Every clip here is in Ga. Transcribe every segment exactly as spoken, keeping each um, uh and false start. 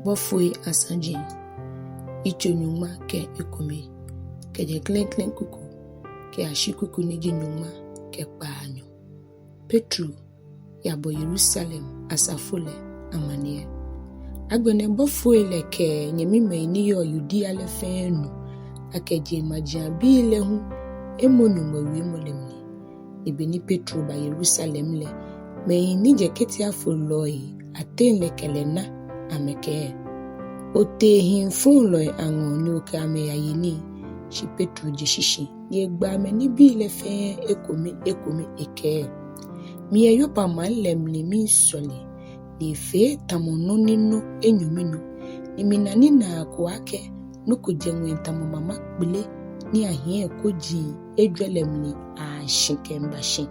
Bɔfoi Asaji, yitso nyɔŋma kɛ ekome, kɛjɛ klɛŋklɛŋ kuku kɛyashi kuku ni ji nyɔŋma kɛ kpaanyɔ. Petro yabɔ Yerusalem asafo lɛ amaniɛ. Agbɛnɛ bɔfoi lɛ kɛ nyɛmimɛi ni yɔɔ Yudea lɛ fɛɛ nu akɛ jeŋmajiaŋbii lɛ hu emɔ Nyɔŋmɔ wiemɔ lɛ mli. Ni beni Petro ba Yerusalem lɛ, mɛi ni jɛ ketiafolɔi ateŋ lɛ kɛ lɛ na, amɛkɛɛ: Otee hii foolɔi aŋɔɔ ni okɛ amɛ yaye nii. Shi Petro je shishi ni egba amɛ nibii lɛ fɛɛ ekome ekome ekɛɛ: Miyɛ Yopa maŋ lɛ mli miisɔle, ni efee tamɔ nɔ ni nɔ enyɔ minɔ, ni mina ninaa ko akɛ nɔ ko jɛ ŋwɛi tamɔ mama kpele ni ahiɛ koji ejwɛ lɛ mli aashi kɛmiiba shi.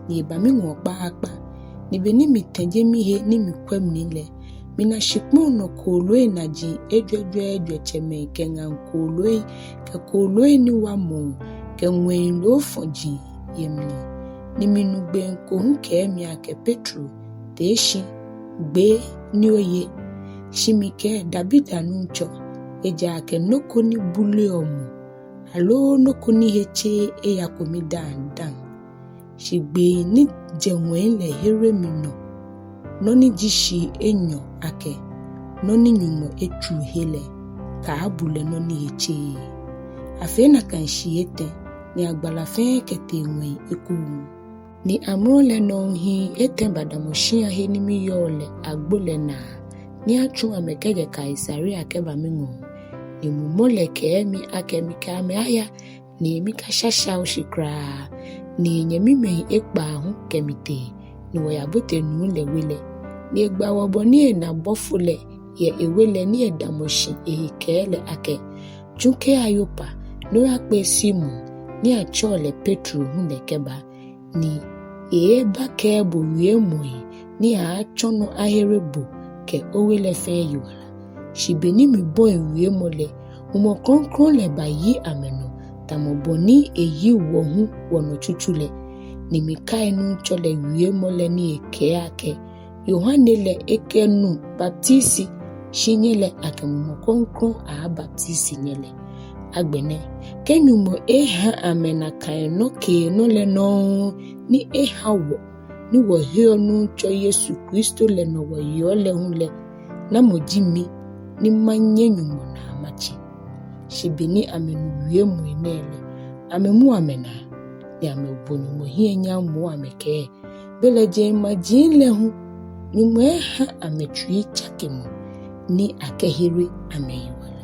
Ni eba miŋɔɔ kpaakpa, ni beni mitɛje mihe ni mikwɛ mli lɛ, mina shikpɔŋ nɔ kooloi naji ejwɛjwɛɛjwɛtsɛmɛi kɛ ŋaŋ kooloi kɛ kooloi ni wa mɔɔ kɛ ŋwɛi loofɔji yɛ mli. Ni minu gbee ko hu kɛɛ mi akɛ: Petro, tee shi, gbee ni oye. Shi mikɛɛ: Dabida, Nuŋtsɔ, ejaakɛ nɔ ko ni buleɔ mɔ, aloo nɔ ko ni he tseee eyako midaaŋ dã. Shi gbee ni jɛ ŋwɛi lɛ here mi nɔ nɔ ni ji shii enyɔ akɛ: Nɔ ni Nyɔŋmɔ etsuu he lɛ, kaabu lɛ nɔ ni he tseee. Afee nakai shii etɛ, ni agbala fɛɛ kɛtee ŋwɛi ekoŋŋ. Ni amrɔ lɛ nɔŋŋ hii etɛ badamɔ shia he ni miyɔɔ lɛ agbo lɛ naa, ni atsu amɛ kɛjɛ Kaisarea kɛba miŋɔɔ. Ni mumɔ lɛ kɛɛ mi akɛ mikɛ amɛ aya, ni mikashashao shi kwraa. Ni nyɛmimɛi ekpaa hu kɛ mi tee, ni wɔyabote nuu lɛ we lɛ. Ni egba wɔ bɔ ni ena bɔfo lɛ yɛ ewe lɛ ni edamɔ shi ehe kɛɛ lɛ akɛ: Tsu kɛya Yopa, ni oyakpe Simon ni atsɛɔ lɛ Petro hu lɛ kɛba, ni eeebakɛɛ bo wiemɔi ni aaatsɔ nɔ ahere bo kɛ owe lɛ fɛɛ yiwala. Shi beni mibɔi wiemɔ lɛ, Mumɔ Krɔŋkrɔŋ lɛ bayi amɛnɔ, tamɔ bɔ ni eyi wɔ hu wɔnɔ tsutsu lɛ. Ni mikai Nuŋtsɔ lɛ wiemɔ lɛ ni ekɛɛ akɛ: Yohane lɛ ekɛ nu baptisi, shi nyɛ lɛ akɛ Mumɔ Krɔŋkrɔŋ aaabaptisi nyɛ lɛ. Agbɛnɛ, kɛ Nyɔŋmɔ eha amɛ nakai nɔ keenɔ lɛ nɔŋŋ ni eha wɔ ni wɔheɔ Nuŋtsɔ Yesu Kristo lɛ nɔ wɔyeɔ lɛ hu lɛ, namɔ ji mi ni manyɛ Nyɔŋmɔ naa matsi? Shi beni amɛnu wiemɔi nɛɛ lɛ, amɛmu amɛnaa, ni amɛwo Nyɔŋmɔ hiɛ nyam moŋ amɛkɛɛ: Belɛ jeŋmaji lɛ hu, Nyɔŋmɔ eha amɛ tsuitsakemɔ ni akɛhere amɛyiwala.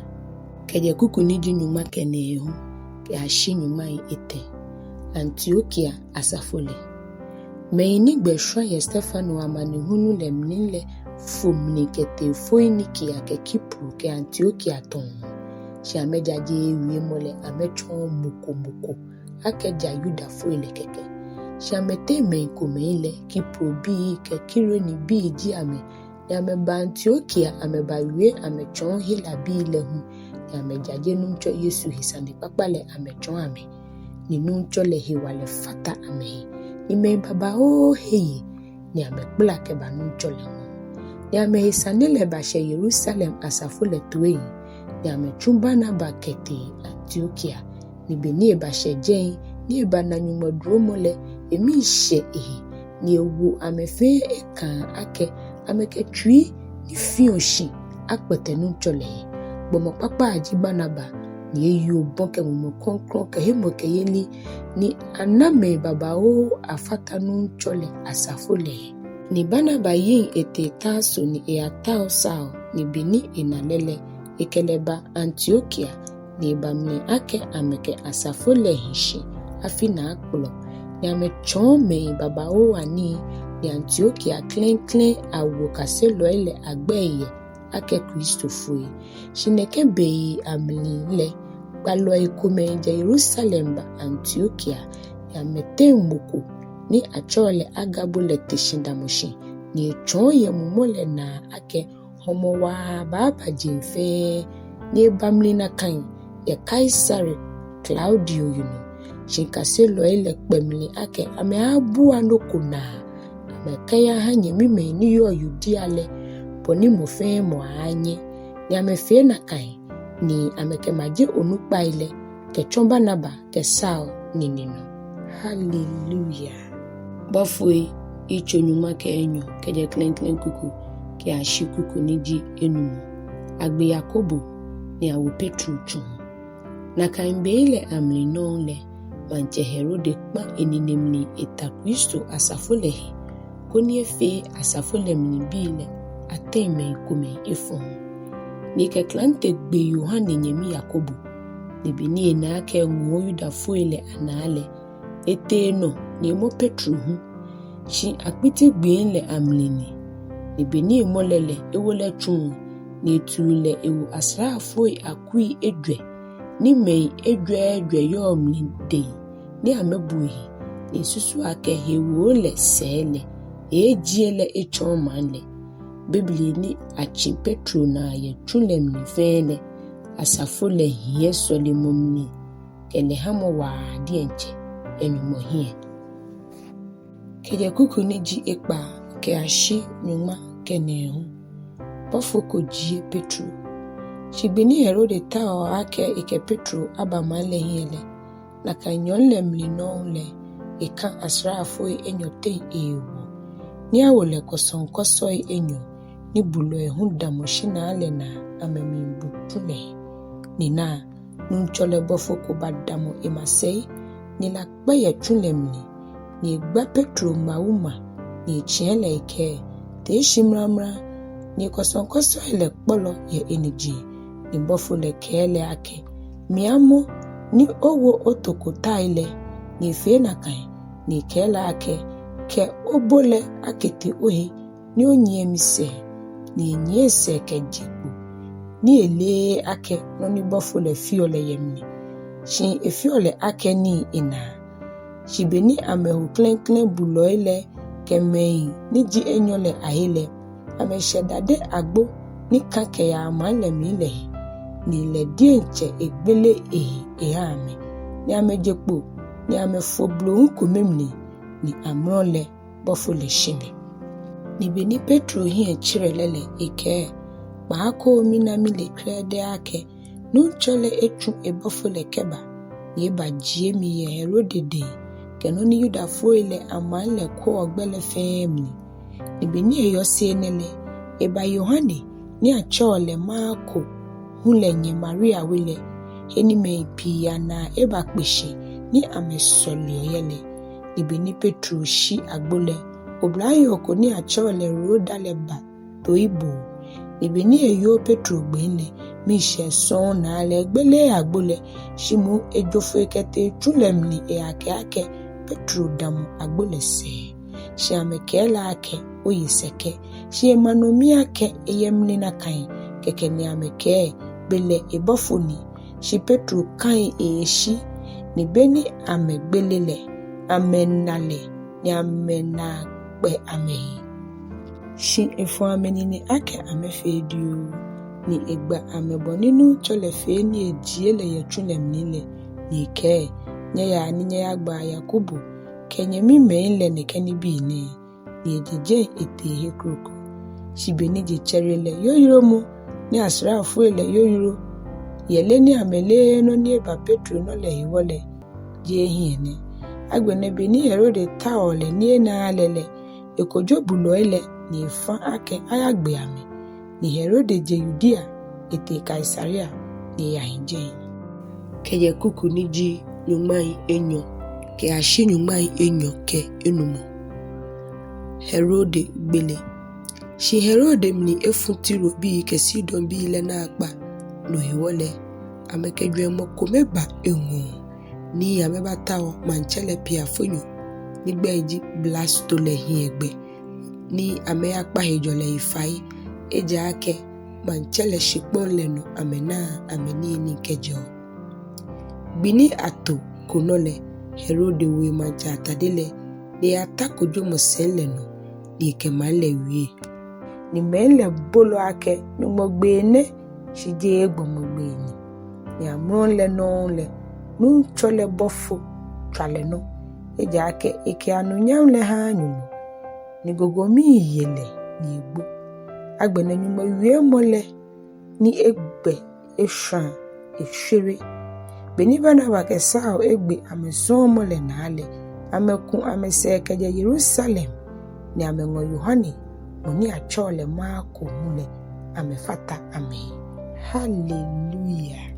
Kɛjɛ kuku ni ji nyɔŋma kɛ nɛɛhu kɛyashi nyɔŋmai etɛ. Antiokia asafo lɛ. Mɛi ni gbɛ shwa yɛ Stefano amanehulu lɛ mli lɛ fo mli kɛtee Foinikia kɛ Kipro kɛ Antiokia tɔŋŋ. Shi amɛjajeee wiemɔ lɛ amɛtsɔɔ mɔ ko mɔ ko akɛ ja Yudafoi lɛ kɛkɛ. Shi amɛteŋ mɛi komɛi lɛ, Kiprobii kɛ Kirenebii ji amɛ, ni amɛba Antiokia amɛbawie amɛtsɔɔ Helabii lɛ hu, ni amɛjaje Nuŋtsɔ Yesu he sanekpakpa lɛ amɛtsɔɔ amɛ. Ni Nuŋtsɔ lɛ hewalɛ fata amɛhe, ni mɛi babaoo he ye, ni amɛkpala kɛba Nuŋtsɔ lɛ ŋɔɔ. Ni amɛhe sane lɛ bashɛ Yerusalem asafo lɛ toiŋ, ni amɛtsu Barnaba kɛtee Antiokia. Ni beni ebashɛ jɛi, ni ebana Nyɔŋmɔ duromɔ lɛ, emii shɛ ehe, ni ewo amɛ fɛɛ ekãa akɛ amɛkɛ tsui ni fiɔ shi akpɛtɛ Nuŋtsɔ lɛ he. Gbɔmɔ kpakpa ji Barnaba, ni eyi obɔ kɛ Mumɔ Krɔŋkrɔŋ kɛ hemɔkɛyeli, ni ana mɛi babaoo afata Nuŋtsɔ lɛ asafo lɛ he. Ni Barnaba yiŋ etee Tarso ni eyatao Saul, ni beni ena lɛ lɛ, ekɛ lɛ ba Antiokia, ni eba mli akɛ amɛkɛ asafo lɛ hi shi afi naakplɔ, ni amɛtsɔɔ mɛi babaoo anii, ni Antiokia klɛŋklɛŋ awo kaselɔi lɛ agbɛi yɛ akɛ Kristofoi. Shi nɛkɛ bei amli lɛ, gbalɔi komɛi jɛ Yerusalem ba Antiokia, ni amɛteŋ mɔ ko ni atsɛɔ lɛ Agabo lɛ te shi damɔ shi, ni etsɔɔ yɛ Mumɔ lɛ naa akɛ hɔmɔ waa baaba jeŋ fɛɛ, ni eba mli nakai yɛ Kaisare Klaudio yinɔ. Shi kaselɔi lɛ kpɛ mli akɛ amɛaabua nɔ ko naa, amɛkɛyaha nyɛmimɛi ni yɔɔ Yudea lɛ, bɔ ni mɔ fɛɛ mɔ aaanyɛ. Ni amɛfee nakai, ni amɛkɛmaje onukpai lɛ kɛtsɔ Barnaba kɛ Saul nine nɔ. Haleluya. Bɔfoi yitso nyɔŋma kɛ enyɔ, kɛjɛ klɛŋklɛŋ kuku kɛyashi kuku ni ji enumɔ. Agbe Yakobo ni awo Petro tsuŋ. Nakai bei lɛ amli nɔŋŋ lɛ, maŋtsɛ Herode kpa enine mli eta Kristo asafo lɛ he, koni efee asafo lɛ mli bii lɛ ateŋ mɛi komɛi efɔŋ. Ni ekɛ klante gbe Yohane nyɛmi Yakobo. Ni be ni ena akɛ eŋɔɔ Yudafoi lɛ anaa lɛ, etee nɔ ni emɔ Petro hu. Shi akpiti gbii lɛ amli ni. Ni be ni emɔ lɛ lɛ, ewo lɛ tsuŋ, ni etu lɛ ewo asraafoi akui ejwɛ, ni mɛi ejwɛɛjwɛ yɔɔ mli dɛŋ, ni amɛbu ehe, ni esusu akɛ hewoo lɛ sɛɛ lɛ, eeejie lɛ etsɔɔ maŋ lɛ. Bibli ni atsi Petro naa yɛ tsu lɛ mli fɛɛ lɛ, asafo lɛ hiɛ sɔlemɔ mli kɛ lɛ hamɔ waa diɛŋtsɛ yɛ Nyɔŋmɔ hiɛ. Kɛjɛ kuku ni ji ekpaa kɛyashi nyɔŋma kɛ nɛɛhu. Bɔfo ko jie Petro. Shi be ni Herode taoɔ akɛ ekɛ Petro aba maŋ lɛ hiɛ lɛ, nakai nyɔɔŋ lɛ mli nɔŋŋ lɛ, eka asraafoi enyɔ teŋ ewo, ni awo lɛ kɔsɔŋkɔsɔi enyɔ, ni bulɔi hu damɔ shinaa lɛ naa amɛmiibu tsu lɛ he. Ni naa, Nuŋtsɔ lɛ bɔfo ko badamɔ emasɛi, ni la kpɛ yɛ tsu lɛ mli, ni egba Petro ŋmawu ma, ni etsiɛ lɛ ekɛɛ: Tee shi mramra. Ni ekɔsɔŋkɔsɔi lɛ kpɔlɔ yɛ eniji. Ni bɔfo lɛ kɛɛ lɛ akɛ: Miamɔ ni owo otokotai lɛ. Ni efee nakai. Ni ekɛɛ lɛ akɛ: Kɛ obo lɛ akete ohe, ni onyiɛ misɛɛ. Ni enyiɛ esɛɛ kɛje kpo, ni eleee akɛ nɔ ni bɔfo lɛ feɔ lɛ yɛ mli, shi efeɔ lɛ akɛ nii enaa. Shi be ni amɛho klɛŋklɛŋ bulɔi lɛ kɛ mɛi ni ji enyɔ lɛ ahe lɛ, amɛshɛ dade agbo ni kã kɛyaa maŋ lɛ mli lɛ he, ni lɛ diɛŋtsɛ egbele ehe eha amɛ, ni amɛje kpo, ni amɛfo blohu kome mli, ni amrɔ lɛ bɔfo lɛ shi lɛ. Ni be ni Petro hiɛ tserɛ lɛ lɛ, ekɛɛ: Kpaako mina mile krɛdɛɛ akɛ Nuŋtsɔ lɛ etsu ebɔfo lɛ kɛba, ni ebajie mi yɛ Herode dɛŋ, kɛ nɔ ni Yudafoi lɛ amaŋ lɛ kwɛɔ gbɛ lɛ fɛɛ mli. Ni be ni eyɔse enɛ lɛ, eba Yohane ni atsɛɔ lɛ Marko hu lɛ nyɛ Maria we lɛ, he ni mɛi pii anaa ebakpe shi ni amɛsɔleɔ yɛ lɛ. Ni be ni Petro shi agbo lɛ, oblayoo ko ni atsɛɔ lɛ Roda lɛ ba toiboo. Ni be ni eyoo Petro gbee lɛ, miishɛɛ sɔŋŋ naa lɛ egbeleee agbo lɛ, shi moŋ ejo foi kɛtee tsu lɛ mli eyakɛɛ akɛ Petro damɔ agbo lɛ sɛɛ. Shi amɛkɛɛ lɛ akɛ: Oye sɛkɛ. Shi ema nɔ mi akɛ eyɛ mli nakai. Kɛkɛ ni amɛkɛɛ: Belɛ ebɔfo ni. Shi Petro kã ehe eshi, ni be ni amɛgbele lɛ, amɛna lɛ, ni amɛnaa kpɛ amɛhe. Shi efɔ amɛnine akɛ amɛfee dioo, ni egba amɛ bɔ ni Nuŋtsɔ lɛ fee ni ejie lɛ yɛ tsu lɛ mli lɛ, ni ekɛɛ: Nyɛyaa ni nyɛyagbaa Yakobo kɛ nyɛmimɛi lɛ nɛkɛ nibii nɛɛ. Ni eje jɛi etee he kroko. Shi be ni je tsɛre lɛ, yoyomɔ ni asraafoi lɛ yoyo yɛ lɛ ni amɛleee nɔ ni eba Petro nɔ lɛ hewɔ lɛ, jeee hiɛ nɛ. Agbɛnɛ be ni Herode taoɔ lɛ ni enaaa lɛ lɛ, ekojo bulɔi lɛ ni efã akɛ ayagbe amɛ. Ni Herode je Yudea etee Kaisarea, ni eyahi jɛi. Kɛjɛ kuku ni ji nyɔŋmai enyɔ kɛyashi nyɔŋmai enyɔ kɛ enumɔ. Herode gbele. Shi Herode mli efu Tirobii kɛ Sidonbii lɛ naakpa. No hewɔ lɛ, amɛkɛ jwɛŋmɔ kome ba eŋɔɔ ni amɛbatao maŋtsɛ lɛ piafonyo ni gbɛi ji Blasto lɛ hiɛgbɛ ni amɛyakpa hejɔlɛ he fai, ejaakɛ maŋtsɛ lɛ shikpɔŋ lɛ nɔ amɛnaa amɛniyenii kɛjɛɔ. Gbi ni ato ko nɔ lɛ, Herode wo emaŋtsɛ atade lɛ, ni eyata kojomɔ sɛi lɛ nɔ, ni ekɛ maŋ lɛ wie. Ni mɛi lɛ bolɔ akɛ: Nyɔŋmɔ gbee nɛ, shi jeee gbɔmɔ gbee ni. Ni amrɔ lɛ nɔŋŋ lɛ, Nuŋtsɔ lɛ bɔfo tswa lɛ nɔ, ejaakɛ ekɛ anunyam lɛ haaa Nyɔŋmɔ, ni gɔgɔmii ye lɛ ni egbo. Agbɛnɛ Nyɔŋmɔ wiemɔ lɛ ni egbɛ eshwã eshwere. Be ni Barnaba kɛ Saul egbe amɛsɔɔmɔ lɛ naa lɛ, amɛku amɛsɛɛ kɛjɛ Yerusalem, ni amɛŋɔ Yohane, mɔ ni atsɛɔ lɛ Marko hu lɛ, amɛfata amɛhe. Haleluya!